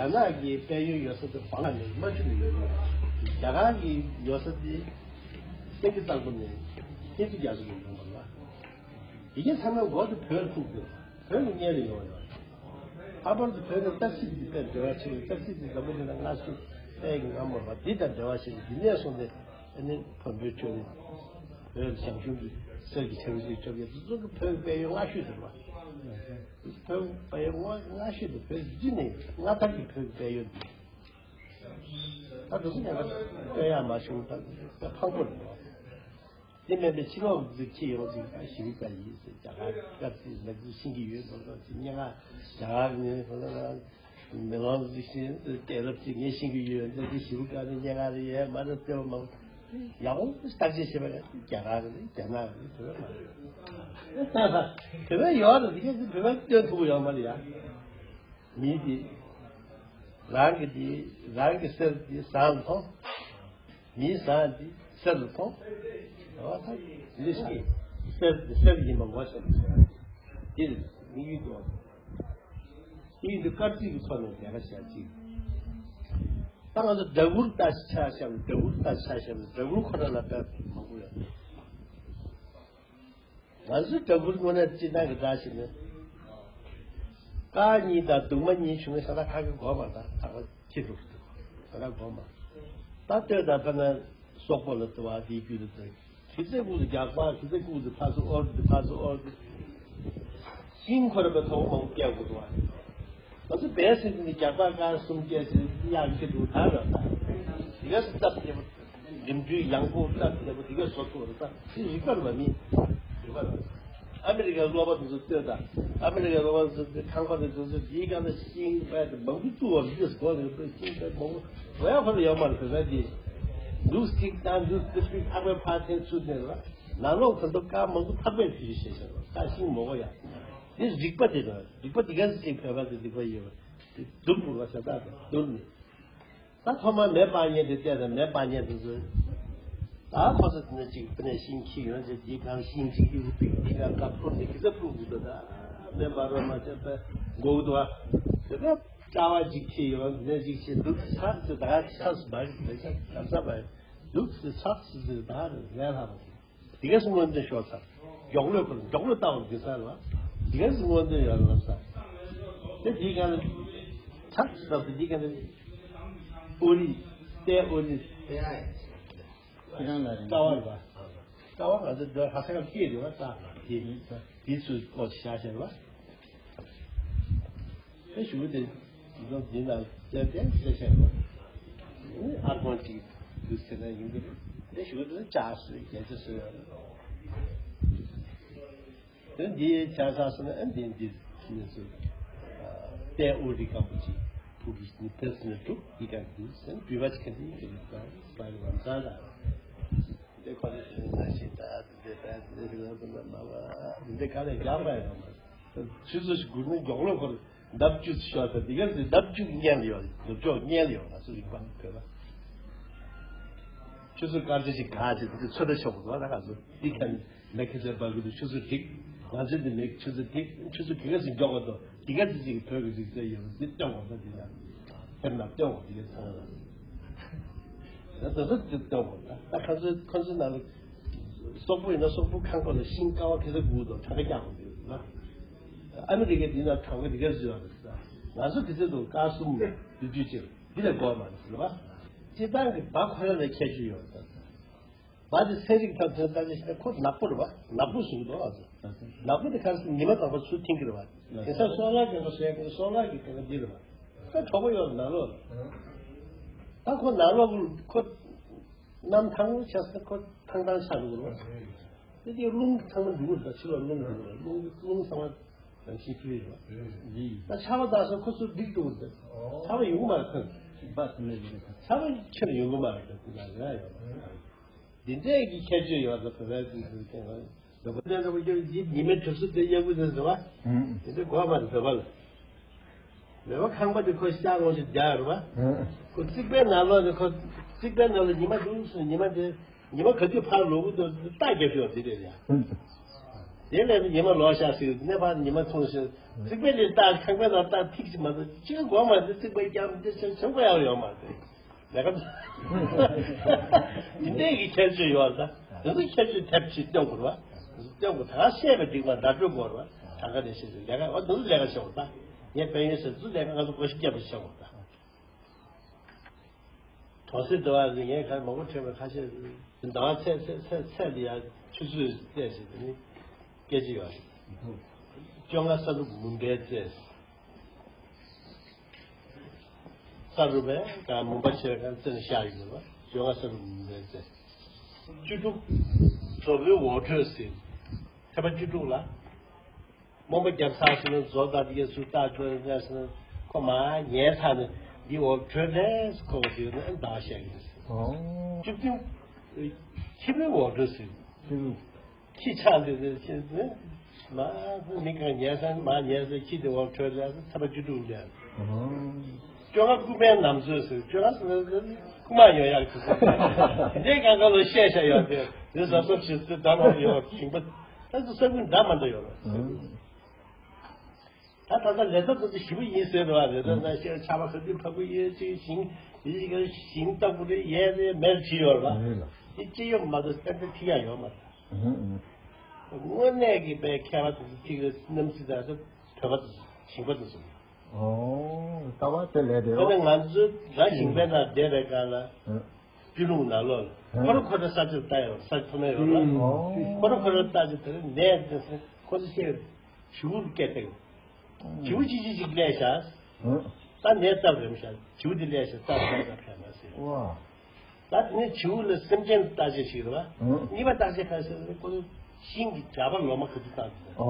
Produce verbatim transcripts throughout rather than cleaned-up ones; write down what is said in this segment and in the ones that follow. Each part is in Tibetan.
རྒྱ་ནག་གི་དཔལ་ཡོན་ཡོད་ས་དེ་བང་ལ་ནས་རྨ་ཆུ་ནས་ཡོང་གི་རེད། རྒྱ་གར་གྱི་ཡོད་ས་དེ་སེང་གེ་གཙང་པོ་ནས་ཐེན་ཙི་རྒྱ་མཚོ་ནས་ཡོང་བ་རེད་བ། དེ་གའི་ཚང་མ་མགོ་དེ་བོད་ལ་ཐུག་འདུག་བོད་ལ་གཉེར་ནས་ཡོང་བ་རེད་བ། ལྷག་པར་དུ་བོད་ནས་སྟག་གཟིག་གི་དཔེ་འབྲེལ་བ་ཆེ་བའི་སྟག་གཟིག་དེ་འཛམ་བུ་གླིང་ལ་སྔ་ཤོས་དཔལ་གྱི་རྔ་མ་རེད་བ། འདི་དང་འབྲེལ་བ་ཆེ་བའི་འདི་ནས་བཟུང་སྟེ་ཨ་ནི་བོན་པོའི་ཆོས་ནི་བོད་ཞང་ཞུང་གི་གསེར་གྱི་ཆབ་སྲིད་ཆོས་རྒྱལ་དེ་ཚོ་གི་བོད་དཔལ་ཡོན་སྔ་ཤོས་དེ་རེད་བ། བོད་དཔལ་ཡོན་སྔ་ཤོས་དེ་བོད་འདི་ནས་སྔ་དར་གྱི་བོད་དཔལ་ཡོན་འདི། ད་དུ་སུ་ཉག་ག་སྟོན་ཡག་མ་བྱུང་། ད་དཔེ་ཕངས་པོ་རེད་བ། དེ་མིན་པའི་ཕྱི་ལོགས་ཀྱི་ཁྱི་ཡོང་ཅིག་ད་ཞིབ་ཀ་ཡིན་ཟེར། རྒྱ་གར་སྐབས་ཀྱི་ལག་རྩིས་ཤེས་ཀྱི་ཡོད་མ་གཏོགས་ཅིག་སྙན་ངག་རྒྱ་གར་ནས་ཁོ་ན་མེ་ལོང་ཟིག་ཤེས་ཟེར། དེ་རབ་ཅིག་ངས་ཤེས་ཀྱི་ཡོད་འདི་འདི་ཞིབ་ཀ་ནས་སྙན་ངག་རེ་ཡས་མ་རེད། ལྟོས་མང་ཡག་པོ་བརྟག་དཔྱད་བྱས་པ་ཡང་རྒྱ་གར་རེད། རྒྱ་ནག་རེད། བོད་པ་མ་རེད། བོད་པ་ཡོད་རེད། དེ་གས་བོད་པ་སྟོན་ཐུབ་ཀྱི་ཡོད་མ་རེད་ཡ། མི་དེ་རང་གི་དེ་རང་གི་གསེར་དེ་ཟངས་ལ་མཐོང་། མིའི་ཟངས་དེ་གསེར་ལ་མཐོང་། འོ་ད་ལི་ཤི་གསེར་དེ་གསེར་ཡིན་པ་ངོ་ཤེས་པ་དེ་རེད། དམིགས་ཡུལ་དུ་དམིགས་ཡུལ་དུ་སྐར་རྩིས་ཀྱི་ཐོག་ནས་ལས་ཀ་བྱ་ཅིག་ད་ང་ཚོ་སྦྲ་གུར་ལྟ་ཆ་བཞག་ནས་སྦྲ་གུར་ལྟ་ཆ་བཞག་ནས་སྦྲ་གུར་ཁོ་ན་ལ་དཔེ་མང་པོ་ཡོད། ང་ཚོའི་སྦྲ་གུར་དངོས་གནས་སྤྱིར་བཏང་གི་སྒྲ་ཞིག་ནི། རྐང་གཉིས་དང་གདུང་མ་གཉིས་བྱུང་ན་ཤ་ཁྲག་ཁ་གི་སྒོ་མ་དང་ཁ་པ་ཁྱི་འདུག་ཤ་ཁྲག་སྒོ་མ། ད་ལྟོས་དང་དཔེར་ན་སོག་པོ་ལ་ལྟ་བ་དེའི་རྒྱུད་ལ་ལྟ། ཁྱི་ཚེ་ཁུག་ཏུ་རྒྱག་པ། ཁྱི་ཚེ་ཁུག་ཏུ་ཕར་ཚུར་ཨོར་ཏུ་ཕར་ཚུར་ཨོར་ཏུ། ཤིང་ཁོ་ར་པའི་ཐོག་མང་པོ་སྐྱེ་དགོས་འདུག་བ། ང་ཚོ་བལ་སྲིད་འདི་རྒྱག་པ་ཀ་གསུམ་སྐྱེ་ཚེ་ཡག་ཁྱི་འདུག་ད་ར་ད། དེ་ག་སུ་སྟབས་བདེ་པོ། རིམ་གྲོའི་ཡང་སྒོ་བཀྲ་ཤིས་པོ་དེ་གས་བཟོ་ཐུབ་རེད། ད་དེ་རིག་པ་རེད་པ། མི་རིག་པ་རེད། ཨ་མི་རི་ཀའི་སློབ་པ་དེ་ཚོ་ལྟོས་དང་། ཨ་མི་རི་ཀའི་སློབ་པ་དེ་ཚོ་དེ་ཁང་པ་དེ་ཚོ་དེའི་སྒང་ལ་ཤིང་པད་དེ་མང་པོ་བཙུགས་པ་རེད། དེ་སྒོ་རེད་པས་ཤིང་པད་མང་པོ་བོ་ཡ་ཁོ་ལ་ཡོད་མ་རེད། བོད་པ་དེ་འདུག་སྟེགས་དང་འདུག་སྟེགས་པའི་ཐག་པའི་ཕར་འཐེན་ཚུར་འཐེན་རེད་པ། ནང་ལོགས་ཁོ་ཚོ་དཀར་མང་པོ་ཐག་པས་དེ་ཞིག་བྱས་བྱས་རེད་པ། ད་ཤིང་མོ་གོ་ཡ། དེ་རིག་པ་དེ་རེད། རིག་པ་དེ་གས་ཅིག་བོད་པ་དེ་རིག་པ་ཡོད་པ་དེ་བསྡུར་དགོས་པ་ཤ་སྟག་རེད། བསྡུར་ནས། ད་ཐོག་མར་མེ་སྤར་མཁན་དེ་བལྟས་དང་། མེ་སྤར་མཁན་དེ་ཚོས་ད་ཕོ་ས་དེ་ནས་ཅིག་དེ་ནས་ཤིང་ཁྱི་ཡོང་ཚེ་འདི་གང་ཤིང་ཅིག་གི་རུ་པིག་འདི་གང་ཀ་ཕུར་ནས་གི་ས་ཕུར་དགོས་འདུག་ད་མེ་འབར་བ་མ་ཆད་པ་འགོག་འདུག་ཨ། དེ་ནས་རྩ་བ་ཅིག་ཁྱི་ཡོང་། དེ་ནས་ཅིག་ཁྱི་འདུག་ཚར་ཚེ་ད་ཚར་སུ་མ་རེད། དེ་ཚར་ཚར་མ་རེད། འདུག་ཚེ་ཚར་ཚེ་ད་རེད་ལས་སླ་པོ། དེ་གས་སུ་སྔོན་འདོན་ཤོར་ཚར། མགྱོགས་ལོས་ཁོ་མགྱོགས་ལོས་ལྟ་བར་འགྱུར་ཚར་བ། དེ་གས་སུ་སྔོན་འདོན་ཡོད་ལབ་ཚར། དེ་དེའི་སྒང་ལ་ཚར་ཚར་དེ་དེའི་སྒང་ལ་ཨོ་རི་ཏའི་ཨོ་རི་ཁྱེད་རང་ལ་རེད། རྩ་བ་རེད་པ། རྩ་བ་ང་ཚོ་འདི་ལྷ་ས་སྐབས་སྐྱེས་རེད་པ། རྩ་དེ་དེ་ཚོའི་སྐོར་བཞག་བཞག་རེད་པ། དེ་ཞུ་གི་དེ་འདི་ཚོ་འདི་ན་བཙལ་ཏེ་བཤད་བཤད་རོགས། ཨར་ཁོང་ཅིག་འདུག་ཟེར་ན་ཡིན་གི་རེད། དེ་ཞུ་གི་དེ་ལྕགས་སྲོལ་རྒྱ་ཆེ་སྲོལ་ཡོད་རེད། དེ་འདི་ཆ་ས་སོང་ན་ཨ་འདི་འདི་ནས་སུ་ཏའི་ཨོ་རི་སྐམ་པོ་ཅིག་ཕུག་གི་ནི་ཕེབས་ནས་འདུག་འདི་ག་འདུག་ཟེར་ན་འབུལ་བ་ཅིག་ག་འདི་ཡིན་གི་རེད། ས་ལ་རང་ས་ལ་འདི་ཁོ་ནས་ན་ཤི་ད་འདི་ད་འདི་རེད་ལ་འདི་ལ་མ་བ་འདི་ག་ལས་རྒྱག་པ་ཡིན་ནམ། ཆུ་ཚོད་ཞིག་སྒུག་ནས་མགྱོགས་ལོ་ཁོར་ལྡབ་བཅུ་ཙམ་ཤོར་ཚར། འདི་ག་ཚོད་ལྡབ་བཅུ་གི་སྔོན་ལ་ཡོད། ནུབ་ཕྱོགས་སྔོན་ལ་ཡོད། ང་ཚོ་རིག་པ་བོད་པ། ཆུ་ཚོད་སྐར་ཆ་ཞིག་ག་ཅིག་འདི་ཚོད་ལྟ་ཆོག་གི་འདུག་ད་ང་ཚོ་འདི་ག་ནས་མེ་ཁ་ཤས་འབར་གི་འདུག་ཆུ་ཚོད་འགྲིག་ང་ཚོ་འདི་མེ་ཆུ་ཚོད་འགྲིག་ཆུ་ཚོད་ག་ཚོད་མགྱོགས་པ་འདུག་འདི་ག་ཚོད་ཅིག་བོད་ཀྱི་རིག་རྩལ་ཡོད་པ་འདི་སྟོན་དགོས། ད་འདི་ལ་དེབ་ནང་སྟོན་དགོས། འདི་ག་ཚང་མ་ལ་ད་ད་ད་འདི་སྟོན་དགོས། ད་ད་ཁ་ཚོད་ཁ་ཚོད་ནང་ལ། སོག་པོ་ཡིན་ན་སོག་པོ་ཁང་པ་ལ་ཤིང་ཀ་བ་ག་ཚོད་དགོས་འདུག་གྲངས་ཀ་རྒྱག་དགོས་འདུག་ན། ཨ་མི་རི་ཀའི་འདི་ན་གྲངས་ཀ་འདི་ག་ཚོད་ཡོད་རེད་ཟེར། ང་ཚོ་དེ་ཚོ་དུ་ཀ་གསུམ་རེད། དེ་དུས་ཅིག་འདི་ལས་འགོར་མ་རེད་ཟེར་བ། སྤྱིར་བཏང་གི་བ་ཁོ་ར་ལ་ཁྱད་ཆོས་ཡོད་རེད་ཟེར། བ་དེ་ཚན་རིག་ཐོག་ཐོན་ལྟ་ཞིག་ན་ཁོ་ནག་པོ་རེད་བ། ནག་པོ་བཟོས་འདུག་ཨ་ཚོ། ནག་པོ་དེ་ག་རེ་ཟེར་ཉི་མ་དང་པོ་ཚུར་འཐེན་གི་རེད་བ། དེང་སང་སོ་ལར་ཀེ་མ་བཟོས་ཀྱི་སོ་ལར་གྱི་དེ་ག་འདི་རེད་བ། ད་གྲོགས་པོ་ཡོད་རེད་ནང་ལོགས་ལ། ད་ཁོ་ནང་ལོགས་ཁོ། གནམ་ཐང་ཆགས་ས་ཁོ་ཐང་ཐང་ཆགས་འགྲོ་གི་རེད། དེ་དེ་རླུང་ཚང་མ་འགྲོ་གི་རེད། ཕྱི་ལོགས་རླུང་འགྲོ་གི་རེད། རླུང་རླུང་ཚང་མ་རང་བཞིན་འཕྲུལ་རེད། ད་ཆར་པ་བཏང་ས་ཁོ་ཚུར་འགྲིག་འགྲོ་གི་རེད། ཆར་པ་ཡོང་གི་མ་རེད་ཁོ། ཆར་པ་ཁྱེར་ཡོང་གི་མ་རེད་ཁོ། དེ་ལ་རེད་ཡོད། འདི་འདྲའི་གི་ཁྱད་ཆོས་ཡོད་ས་བོད་པའི་དུས་ཚོད་ཐེངས་ལ་བོད་པ་འདྲ་བོ་ཡོད། ཡིད་ཉི་མའི་གྲིབ་གཟུགས་དེ་གཡས་སྐུ་ཟེར་ཟེར་བ། དེ་འདྲ་གོ་མ་རེད་བོད་པ་ལ། མེད་པ་ཁང་པ་དེ་ཁོ་ཤར་ལོང་ཞིག་རྒྱག་རེད་བ། ཁོ་རྩིག་པའི་ནང་ལོགས་ནས་ཁོ་རྩིག་པའི་ནང་ལ་ཉི་མ་འདུག་སོང་། ཉི་མ་དེ་ཉི་མ་ག་དུས་ཕར་ལོག་གི་འདུག་རྟ་རྒྱབ་ཤོག་དེ་རེད་ཡ། དེ་ལས་ཉི་མ་ལོག་ཤག་ཟེར་གནས་པ་ཉི་མ་ཐུང་ཞིང་རྩིག་པའི་ལས་ལྟ་ཁང་པའི་ནང་ལྟ་ཐིག་ཅིག་མ་གཏོགས་ཅི་ག་གོ་མ་དེ་རྩིག་པའི་རྒྱབ་འདི་ཆེ་ཆེན་པོ་ཡང་ཡོད་མ་རེད། ལས་ཀ་འདི་འདྲའི་གི་ཁྱད་ཆོས་ཡོད་ད། འདི་ཚོ་ཁྱད་ཆོས་ཐེབས་ཅིག་སྟོན་དགོས་རེད་བ། སྟོན་དགོས་ད་ག་བཤད་པའི་འགྲིག་པ་བརྡ་སྤྲོད་དགོས་རེད་བ། ད་ག་ནས་བཤད་ཅིག་ལས་ཀ་འོ་འདི་ཚོ་ལས་ཀ་བྱེད་དགོས་ད། ངས་དཔལ་ཡོན་ཟེར་ཚུལ་ལས་ཀ་ང་ཚོ་གོ་ཤེས་རྒྱབ་པ་བྱེད་དགོས་ད། གྲོང་གསེབ་འདི་བ་ནི་ངས་གར་མང་པོ་ཐོན་པའི་ཁ་ཤས་ཟླ་བ་ཚེས་ཚེས་ཚེས་ཚེས་འདི་ཡང་ཆུ་ཚོད་བལྟས་ཟིན་དེ་ནི་སྐད་ཆ་ཡོད་རེད། བཅོ་ལྔ་ས་རུབ་མུན་པའི་རྩེ། ས་རུབ་པའི་ག་མུན་པ་ཆེ་བའི་ག་རྩེ་ནས་ཤར་ཡོང་བ་བཅོ་ལྔ་ས་རུབ་མུན་པའི་རྩེ། བཅུ་དྲུག་མཛོ་མོའི་འོག་འཕྲོས་ཟིན། ཐེམ་པ་བཅུ་དྲུག་ལ། རྨོངས་པ་བརྒྱབ་ཚར་སོང་ན་མཛོ་དང་དེ་གའི་ཚུར་ལྟ་འགྲོ་ཡོང་ཟེར་ན་ཁོ་མར་ཉལ་ཚར་ནས་འདི་འོག་བྲོས་རེད་ཁོ་ག་དུས་ན་ཟླ་བ་བཤད་ཀྱི་རེད། ཨོ། བཅུ་བདུན་ཁྱི་མོའི་འོག་འགྲོ་ཟེར། ཁྱི་མོ། ཁྱི་ཆགས་འདི་རེད་ཁྱི་ཟེར། མར་མི་གང་ཉལ་ས་མར་ཉལ་ས་ཁྱི་དེ་འོག་བྲོས་རེད་ཟེར་ཚར་བ་བཅུ་དྲུག་ཉལ། ཨོ། བཅོ་ལྔ་རྐུན་མའི་ནམ་ཚོད་ཟེར་བཅོ་ལྔ་ཟེར་ན་རྐུན་མ་ཡོང་ཡག་གི་ཟེར། དེ་འདྲའི་གང་ག་ལ་བཤད་བྱ་ཡོད་དེ་དེ་གཟབ་གཟབ་བྱེད་ཚུལ་འདྲ་མ་ཡོད་ཞིང་པ། ད་དུ་ས་ཁུལ་འདྲ་མ་འདྲ་ཡོད་རེད། ད་ད་ལྟ་ལས་ད་དུ་ཞི་བ་ཡིན་ཟེར་རོ། ལས་ད་ན་ཤེས་ཆ་བ་ཁ་དུས་ཕ་གུ་ཡོད་ཅིག་ཞིང་ཡིད་ཀྱི་ཞིང་ལྟ་བུ་རེ་ཡས་རེ་མེར་བྱི་ཡོད་རེད་བ། དེ་ཅི་ཡོད་མ་གཏོགས་ཏན་ཏན་ཐིག་ཡ་ཡོད་མ་རེད། དངོས་གནས་ཀྱི་པའི་མཁས་པ་དུ་ཐིག་རེ་གནམ་སྲིད་ད་ད་བོད་པ་དུ་ཞིང་པ་དུ་སོང་། ཨོ། ལྟ་བ་དེ་ལས་དེ་ཨོ། ང་ཚོ་ར་ཞིང་པའི་ནང་བསྡད་པའི་སྐབས་ལ། སྤྱི་ལུང་ནང་ལོགས་ལ། ཁོ་རང་ཁོ་རང་ས་ཆ་ལྟ་ཡོད་ས་ཆ་ཐོབ་ན་ཡོད་ལ། ཨོ། ཁོ་རང་ཁོ་རང་ལྟ་ཅི་དེ་ནས་དེ་ཁོ་ཚོ་ཤེས། བྱིའུ་སྐད་བཏང་། བྱིའུ་ཅི་ཅི་ཅིག་སླེབས་ཤག་ད་ནས་སྟབས་རེམ་ཤག་བྱིའུ་དེ་སླེབས་ཤག་སྟབས་རེམ་ཤག་ཕན་མ་ཟེར། ད་དེ་ནས་བྱིའུ་ལ་སེམས་ཅན་བརྟག་དཔྱད་ཞིག་རེད་བ། གཉིས་པ་བརྟག་དཔྱད་ག་ཟེར་ན་ཁོ་ཚོ་ཤིང་གི་འཇག་པ་ལོ་མ་ག་དུས་བཏགས་འདུག་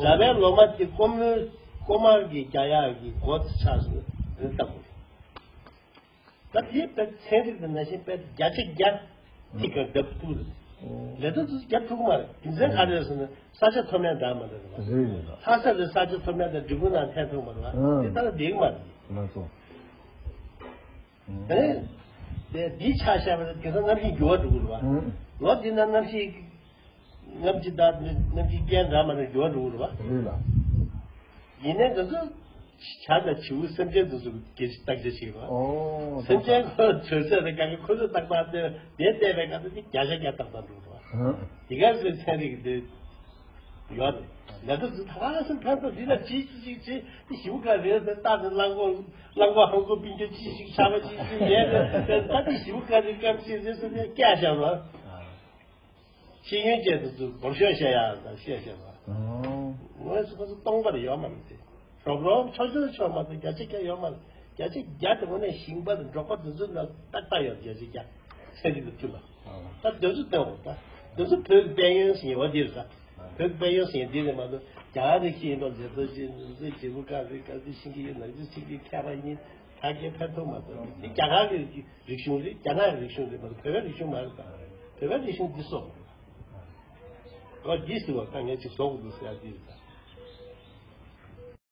འཇག་པའི་ལོ་མ་དེ་ཀོ་མོའི་ཀོ་དམར་གྱི་རྒྱག་ཡག་གི་སྒོ་དེ་ཆགས་སོང་ན་དེ་བཏགས་དགོས། ད་དེ་དཔེ་ཚན་རིག་དང་ནང་བཞིན་དཔེ་བརྒྱ་ཆ་བརྒྱ་ཐིག་ག་བརྒྱབ་ཐུབ་རེད། ལས་དོན་དེ་ཚོ་བརྒྱབ་ཐུབ་ཀྱི་མ་རེད། རྒྱུ་མཚན་ག་རེ་རེད་ཟེར་ན་ས་ཆ་མཐོ་དམན་འདྲ་མ་འདྲ་རེད་བ། རེད་རེད་ལ། ལྷ་ས་རེད་ས་ཆ་མཐོ་དམན་དང་འབྲི་གུང་ནང་འཐེན་ཐུབ་མ་རེད་བ། དེ་ལྟར་བསྡད་ཀྱི་མ་རེད། ལགས་སོ། ཨེ། དེ་འདི་ཆ་བཞག་པ་ན་དེང་སང་གནམ་གཤིས་འགྱུར་བ་འགྲོ་གི་རེད་བ། ལོ་འདི་ན་གནམ་གཤིས། གནམ་གྱི་བདག་ནི་གནམ་གྱི་རྐྱེན་འདྲ་མ་འདྲ་འགྱུར་བ་འགྲོ་གི་རེད་བ། རེད་ལ། ཡིན་ནའི་འདི་ཚོ་བྱ་དང་བྱིའུ་སེམས་ཅན་འདི་ཚོ་གི་བརྟག་དཔྱད་བྱེད་པ། ཨོ། སེམས་ཅན་ཁོ་ཚོ་བྲོས་ཚད་དང་གང་གི་ཁོ་ཚོ་ཏག་ཏག་བལྟས་དེ་བལྟས་པའི་སྐབས་དེ་བརྒྱ་ཆ་བརྒྱ་ཏག་ཏག་འགྲོ་གི་རེད་བ། དེ་ག་ཚོའི་ཚན་རིག་གི་དེ་ཡོད་རེད། ལ་དེ་ཚོ་ད་ག་སེམས་ཕན་ཐོགས་འདི་ལ་ཅི་ཅི་ཅི་ཅི་དེ་ཞིབ་ག་རེད་དེ་ལྟ་དེ་གླང་གོག་གླང་གོག་ཧང་གོ་པིན་ཀྱོ་ཅི་ཞིག་ཆགས་པ་ཅི་ཅི་ཡས་དེ་ད་དེ་ཞིབ་ག་རེད་སྐབས་ཅི་རེད་ཟེར་ནས་སྐད་བཤད་པ། ཤེས་ཡོན་ཅན་དེ་ཚོ་སྒོར་ཤོག་བཤད་ཡག་དང་བཤད་བཤད་པ། ངོས་སུ་ཁོ་ཚོ་སྟོང་པར་ཡོད་མ་རེད་དེ། རོབ་རོབ་ཆོག་ཆོག་ཆོག་མ་གཏོགས་བརྒྱ་ཆ་བརྒྱ་ཡོད་མ་རེད། བརྒྱ་ཆ་བརྒྱ་དེ་དངོས་གནས་ཞིང་པ་དང་འབྲོག་པ་དེ་ཚོའི་ནང་ཏག་ཏག་ཡོད་བརྒྱ་ཆ་བརྒྱ། ཚན་རིག་ལ་མཐུན་པ། ད་དེ་ཚོ་སྟོན་འོང་ད། དེ་ཚོ་བོད་ཀྱི་དཔལ་ཡོན་ཟེར་བ་འདི་རེད་ད། བོད་ཀྱི་དཔལ་ཡོན་ཟེར་འདི་རེད་མ་གཏོགས་རྒྱ་གར་ནས་ཤེས་ཡོན་པ་མཛད་ཚོ་ཅི་ཚོ་བྱེད་པོ་ག་རེ་ག་རེ་ཤེས་ཀྱི་ཡོད་ན་ཅི་ཤེས་ཀྱི་མཁས་པ་ཡིན་ད་གའི་ཕན་ཐོགས་མ་གཏོགས་འདི་རྒྱ་གར་གྱི་རིག་གཞུང་རེད། རྒྱ་ནག་གི་རིག་གཞུང་རེད་མ་གཏོགས་བོད་པའི་རིག་གཞུང་མ་རེད་ད། བོད་པའི་རིག་གཞུང་འདི་སོ། ཨོ་འདི་ཟེར་བ་ད་ངས་ཅིག་བཟོ་དགོས་འདུག་ཟེར་ཡ་འདི་རེད་ད།